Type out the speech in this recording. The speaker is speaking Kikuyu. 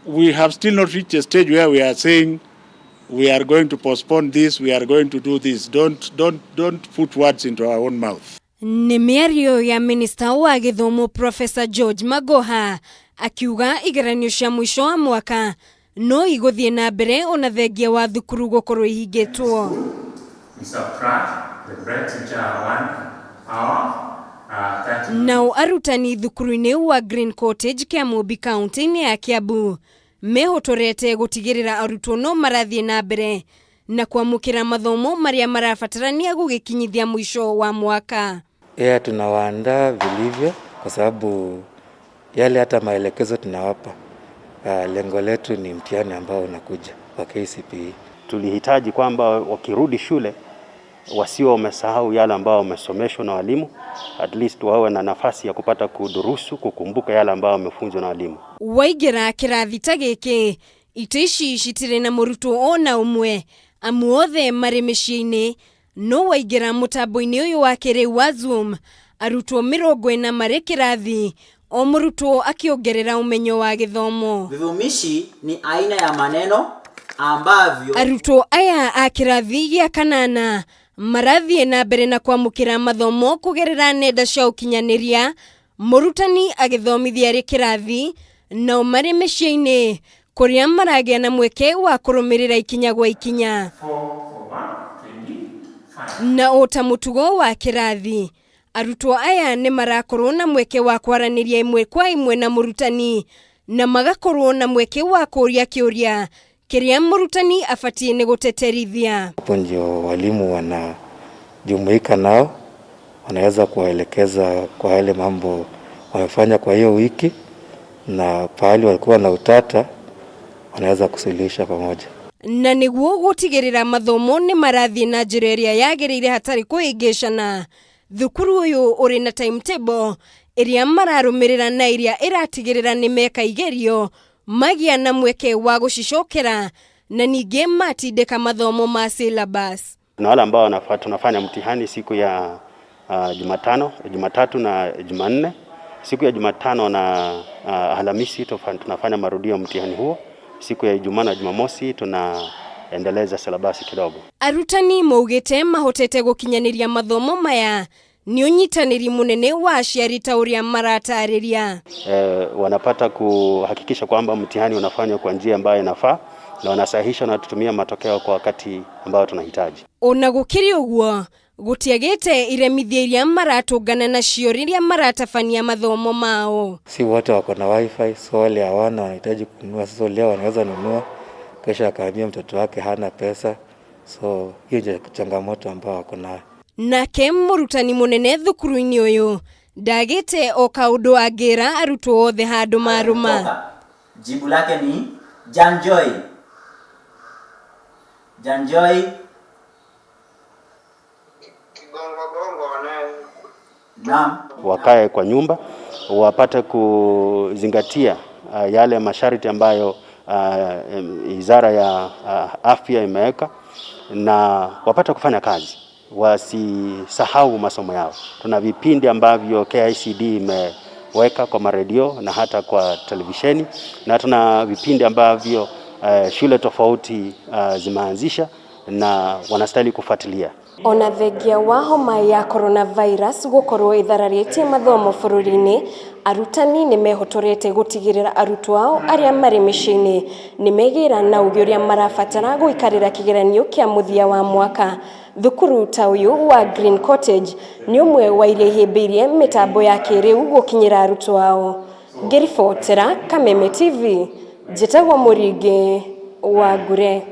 We have still not reached a stage where we are saying we are going to postpone this, we are going to do this. Don't put words into our own mouth. Nĩ mĩario ya minista wa gĩthomo Professor George Magoha akiuga igeranio cia mũico wa mwaka no igũthiĩ na mbere ona thengia wa thukuru gũkorwo ihingĩtwo. We subtract the break teacher 1 hour 30. Nao arutani thukuru-inĩ wa Green Cottage, Kĩamũmbi, kaunti-inĩ ya Kiambu mehotorete gũtigĩrĩra arutwo no marathiĩ na mbere na kwamũkĩra mathomo marĩa marabatarania gũgĩkinyithia mũico wa mwaka. Yeah, tunawaandaa vilivyo kwa sababu yale hata maelekezo tunawapa. Lengo letu ni mtihani ambao unakuja wa KCPE. Tulihitaji kwamba wakirudi shule wasio wamesahau yale ambao wamesomeshwa na walimu, at least wawe na nafasi ya kupata kudurusu, kukumbuka yale ambao wamefunzwa na walimu. Waingĩra kĩrathi ta gĩkĩ, itĩ ici citirĩ na mũrutwo ona ũmwe amu othe marĩ mĩciĩ-inĩ, no waingĩra mũtambo-inĩ ũyũ wa kĩrĩu wa Zoom, arutwo 40 marĩ kĩrathi, o mũrutwo akĩongerera ũmenyo wa gĩthomo. Vivumishi ni aina ya maneno ambavyo Arutwo aya a kĩrathi gĩa kanana marathiĩ na mbere na kwamũkĩra mathomo kũgerera nenda cia ũkinyanĩria, mũrutani agĩthomithia arĩ kĩrathi, nao marĩ mĩciĩ-inĩ kũrĩa maragĩa na mweke wa kũrũmĩrĩra ikinya gwa ikinya. 4 over 25. Na o ta mũtugo wa kĩrathi, arutwo aya nĩ marakorwo na mweke wa kwaranĩria ĩmwe kwa ĩmwe na mũrutani na magakorwo na mweke wa kũũria kĩũria kĩrĩa mũrutani abatiĩ nĩ gũteterithia. Hapo ndio walimu wanajumuika nao, wanaweza kuwaelekeza kwa yale mambo wamefanya kwa hiyo wiki, na pahali walikuwa na utata wanaweza kusuluhisha pamoja. Na nĩguo gũtigĩrĩra mathomo nĩ marathiĩ na njĩra ĩrĩa yagĩrĩire hatarĩ kũhĩngĩcana, thukuru ũyũ ũrĩ na timetable ĩrĩa mararũmĩrĩra na ĩrĩa ĩratigĩrĩra nĩ meka igerio magĩa na mweke wa gũcicokera na ningĩ matindĩka mathomo ma syllabus. Na wale ambao tunafanya mtihani siku ya Jumatano, Jumatatu na Jumanne. Siku ya Jumatano na Alhamisi tunafanya marudio ya mtihani huo. Siku ya Ijumaa na Jumamosi tunaendeleza silabasi kidogo. Arutani maugĩte mahotete gũkinyanĩria mathomo maya nĩ ũnyitanĩri mũnene wa aciari ta ũrĩa maratarĩria. Wanapata kuhakikisha kwamba mtihani unafanywa kwa njia ambayo inafaa na wanasahihisha na tutumia matokeo kwa wakati ambao tunahitaji. Ona gũkĩrĩ ũguo, gũtiagĩte iremithia iria maratũngana nacio rĩrĩa maratabania mathomo mao. Si wote wako na wifi, so wale hawana wanahitaji kununua. Sasa leo wanaweza nunua, kesho akaambia mtoto wake hana pesa, so hiyo ndio changamoto ambao wako nayo. Nake mũrutani mũnene thukuru-inĩ ũyũ ndagĩte o kaũndũ angĩra arutwo othe handũ marũma. Kutoka. Jibu lake ni Janjoy. Janjoy. Kigongo gongo ne. Naam. Wakae kwa nyumba wapate kuzingatia yale masharti ambayo Wizara ya Afya imeweka na wapate kufanya kazi, wasisahau masomo yao. Tuna vipindi ambavyo KICD imeweka kwa maredio na hata kwa televisheni, na tuna vipindi ambavyo shule tofauti zimeanzisha na wanastahili kufuatilia. Ona thengia wa homa ya coronavirus gũkorwo ĩthararĩtie mathomo bũrũri-inĩ, arutani nĩ mehotorete gũtigĩrĩra arutwo ao arĩa marĩ mĩciĩ-inĩ nĩ megĩra na ũgĩ ũrĩa marabatara gũikarĩra kĩgeranio kĩa mũthia wa mwaka. Thukuru ta ũyũ wa Green Cottage nĩ ũmwe wa iria ihĩmbĩirie mĩtambo ya kĩrĩu gũkinyĩra arutwo ao. Ngĩribotera Kameme TV, njĩtagwo Mũringĩ wa Ngure.